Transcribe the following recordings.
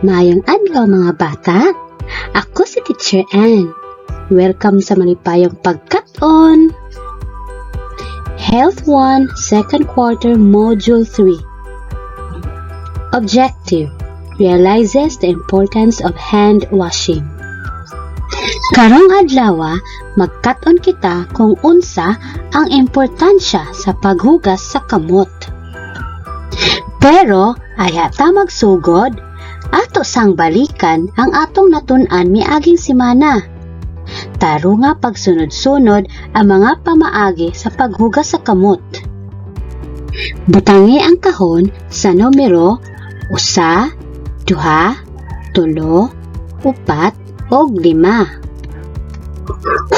Maayong adlaw, mga bata. Ako si Teacher Ann. Welcome sa malipayong pagkat-on. Health 1, second quarter, Module 3. Objective: Realizes the importance of hand washing. Karong adlaw, magkat-on kita kung unsa ang importansya sa paghugas sa kamot. Pero ayha ta magsugod, ato sang balikan ang atong natun-an miaging semana. Tarunga pagsunod-sunod ang mga pamaagi sa paghugas sa kamot. Butangi ang kahon sa numero 1, 2, 3, 4, og 5.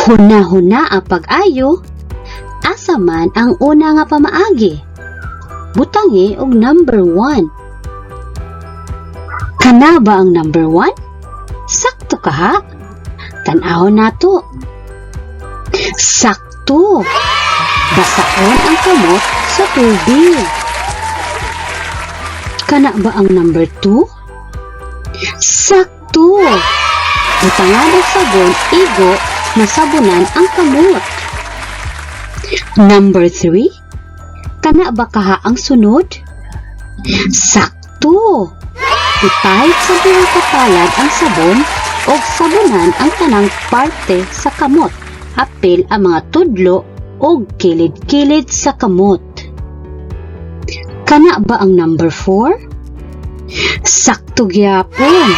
Huna-huna ang pag-ayo, asa man ang una nga pamaagi? Butangi og number 1. Kana ba ang number 1? Sakto kaha? Tan-awon nato. Sakto! Basaon ang kamot sa tubig. Kana ba ang number 2? Sakto! Butangan og sabon igo masabunan ang kamot. Number 3? Kana ba kaha ang sunod? Sakto! Ipahid sa duha ka palad ang sabon og sabunan ang tanang parte sa kamot, apil ang mga tudlo og kilid-kilid sa kamot. Kana ba ang number 4? Sakto gyapon.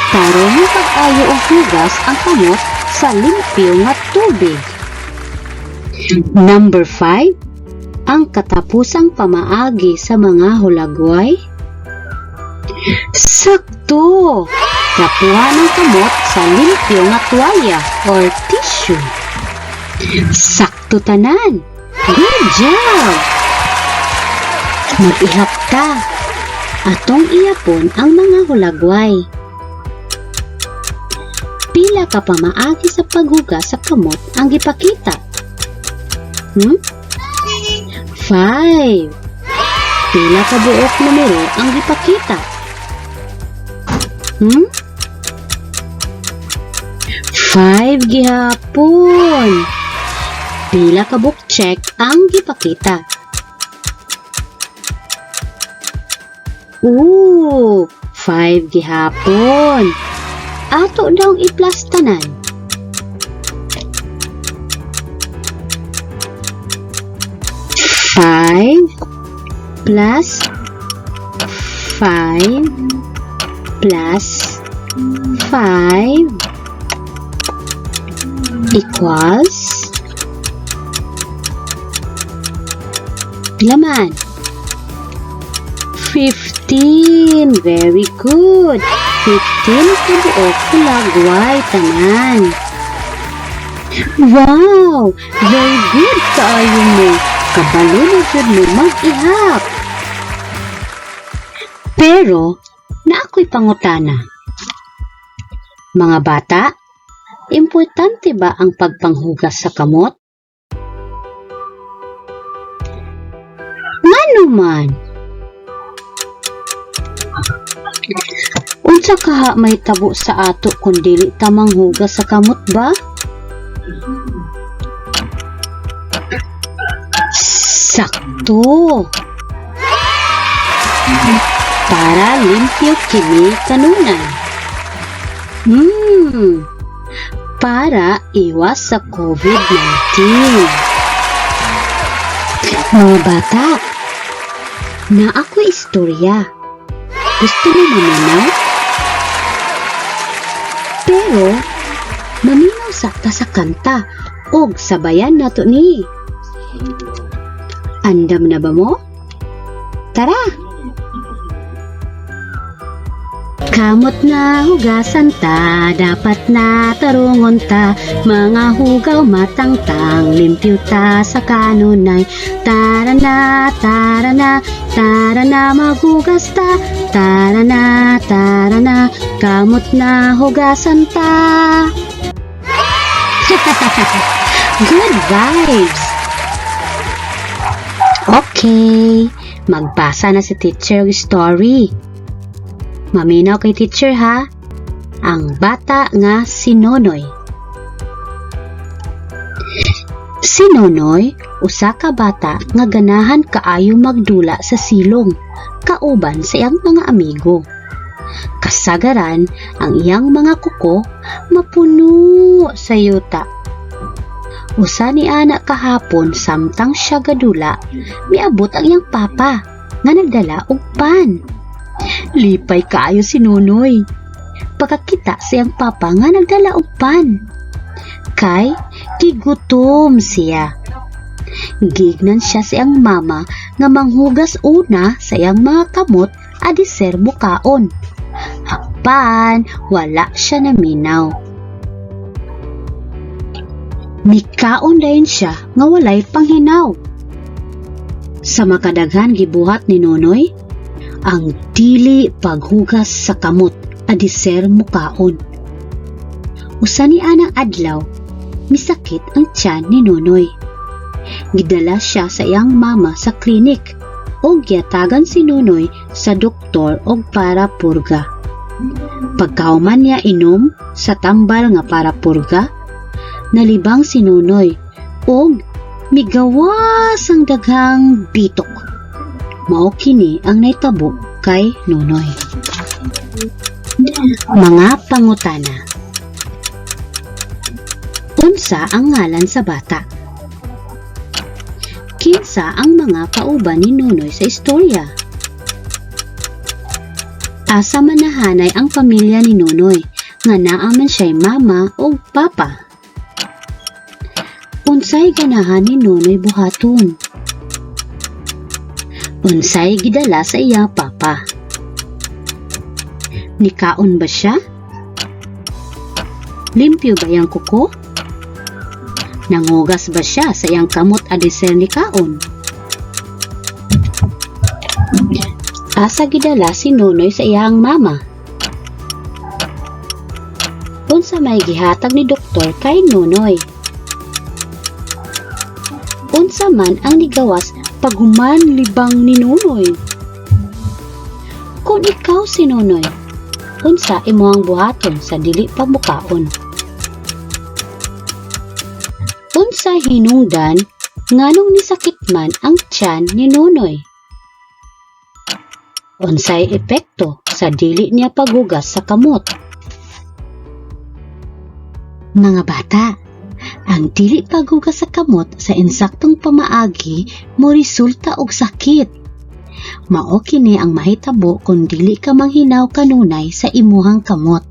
Tarong pag-ayo og hugas ang kamot sa limpyo nga tubig. Number 5, ang katapusang pamaagi sa mga hulagway? Sakto! Trapuhan ang kamot sa limpyo nga tuwalya or tissue. Sakto tanan! Good job! Mag-ihap ta. Atong ihapon ang mga hulagway. Pila ka pamaagi sa paghugas sa kamot ang gipakita? Hmm? 5. Pila ka buok numero ang gipakita? Hmm? 5 gihapon. Pila ka buok check ang gipakita? Ooh, 5 gihapon. Ato daw i-plus tanan. 5 plus 5 plus 5 equals pila man? 15. Very good. 15 kabuok hulagway tanan. Wow! Very good kaayo mo. Kabalo na jud mo mag-ihap. Pero, naa ko'y pangutana. Mga bata, importante ba ang pagpanghugas sa kamot? Ngano man? Unsa kaha mahitabo sa ato kung dili ta manghugas sa kamot ba? Sakto! Para limpyo kini kanunay. Para iwas sa COVID-19. Mga bata, naa ko'y istorya. Gusto mo maminaw? Pero, maminaw sa ta sa kanta og sabayan nato ni. Andam na ba mo? Tara! Kamot na hugasan ta, dapat na tarungon ta, mga hugaw matangtang, limpyo ta sa kanunay. Tara na, tara na, tara na maghugas ta, tara na, tara na, kamot na hugasan ta. Good vibes! Okay, magbasa na si teacher og story. Maminaw kay teacher ha. Ang bata nga si Nonoy. Si Nonoy, usa ka bata nga ganahan kaayo magdula sa silong kauban sa iyang mga amigo. Kasagaran, ang iyang mga kuko mapuno sa yuta. Usa ni ana kahapon, samtang siya gadula, miabot ang iyang papa nga nagdala og pan. Lipay kaayo si Nonoy pagkakita sa iyang papa nga nagdala og pan, kay gigutom siya. Giingnan siya sa iyang mama nga manghugas una sa iyang mga kamot adiser mukaon. Apan wala siya naminaw. Mikaon dayon siya nga walay panghinaw. Sa makadaghan gibuhat ni Nonoy, ang dili paghugas sa kamot adiser mukaon. Usa ni anang adlaw, misakit ang tiyan ni Nonoy. Gidala siya sa iyang mama sa klinik ug gihatagan si Nonoy sa doktor og parapurga. Pagkahuman niya inom sa tambal nga parapurga, nalibang si Nonoy ug migawas ang daghang bitok. Mao kini ang nahitabo kay Nonoy. Mga pangutana. Unsa ang ngalan sa bata? Kinsa ang mga kauban ni Nonoy sa istorya? Asa man nahanay ang pamilya ni Nonoy nga naa man siya'y mama ug papa? Unsay ganahan ni Nonoy buhaton? Unsay gidala sa iyang papa? Nikaon ba siya? Limpyo ba iyang kuko? Nangugas ba siya sa iyang kamot adiser nikaon? Asa gidala si Nonoy sa iyang mama? Unsa may gihatag ni doktor kay Nonoy? Unsa man ang nigawas paghuman libang ni Nonoy? Kung ikaw si Nonoy, unsa imong buhaton sa dili pa mukaon? Unsa hinungdan nganong nisakit man ang tiyan ni Nonoy? Unsay epekto sa dili niya paghugas sa kamot? Mga bata, ang dili paghugas sa kamot sa insaktong pamaagi mo resulta og sakit. Mao kini ang mahitabo kung dili ka manghinaw kanunay sa imuhang kamot.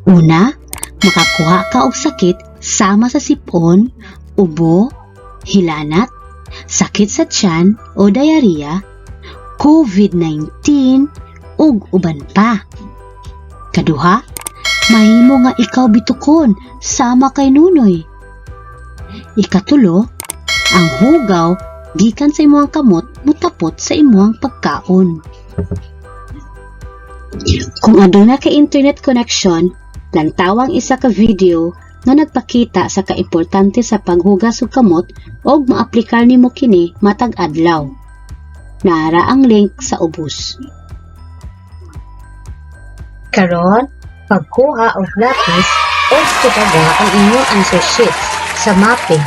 Una, makakuha ka og sakit sama sa sipon, ubo, hilanat, sakit sa tiyan o diarrhea, COVID-19 ug uban pa. Kaduha, mahimo nga ikaw bitukon sama kay Nunoy. Ikatulo, ang hugaw gikan sa imong kamot mutapot sa imong pagkaon. Kung aduna kay internet connection, lantawang isa ka video nga nagpakita sa kaimportante sa paghugas og kamot ug maaplikar nimo kini matag adlaw. Naara ang link sa ubos. Karon, pagkuha og lapis ug tubaga ang inyong answer sheets sa mapping.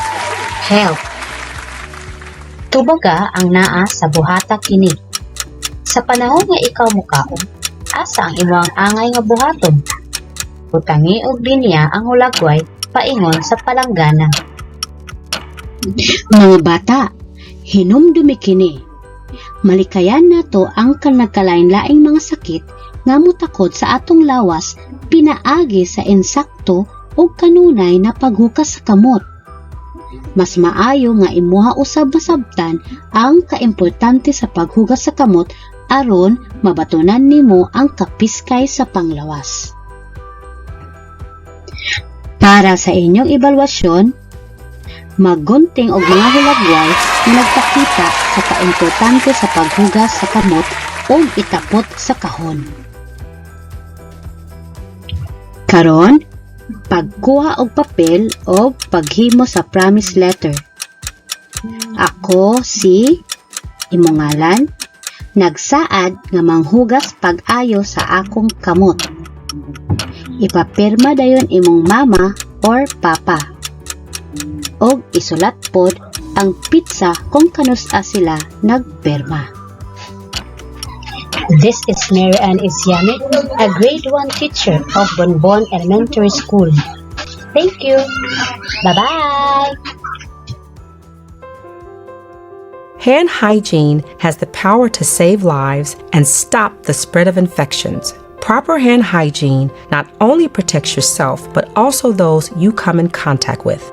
Help. Tubaga ang naa sa buhata kini. Sa panahon nga ikaw mukaon, asa ang imong angay nga buhaton? Butangi og linya ang hulagway paingon sa palanggana. Mga bata, hinumdumi kini. Malikayan nato ang nagkalain-laing mga sakit nga motakod sa atong lawas pinaagi sa insakto o kanunay na paghugas sa kamot. Mas maayo nga imuha usab masabtan ang kaimportante sa paghugas sa kamot aron mabatunan nimo ang kapiskay sa panglawas. Para sa inyong ebalwasyon, maggunting og mga hulagway nga nagpakita sa kaimportante sa paghugas sa kamot ug itapot sa kahon. Karon, pagkuha og papel o paghimo sa promise letter. Ako si imong ngalan, Nagsaad nga manghugas pag-ayo sa akong kamot. Ipapirma dayon imong mama or papa. Og isulat pod ang petsa kung kanus-a sila nagpirma. This is Mary Ann Isyamit, a grade 1 teacher of Bonbon Elementary School. Thank you. Bye-bye. Hand hygiene has the power to save lives and stop the spread of infections. Proper hand hygiene not only protects yourself, but also those you come in contact with.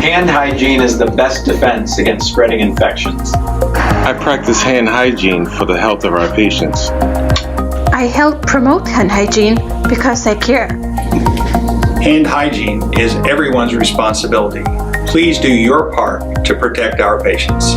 Hand hygiene is the best defense against spreading infections. I practice hand hygiene for the health of our patients. I help promote hand hygiene because I care. Hand hygiene is everyone's responsibility. Please do your part to protect our patients.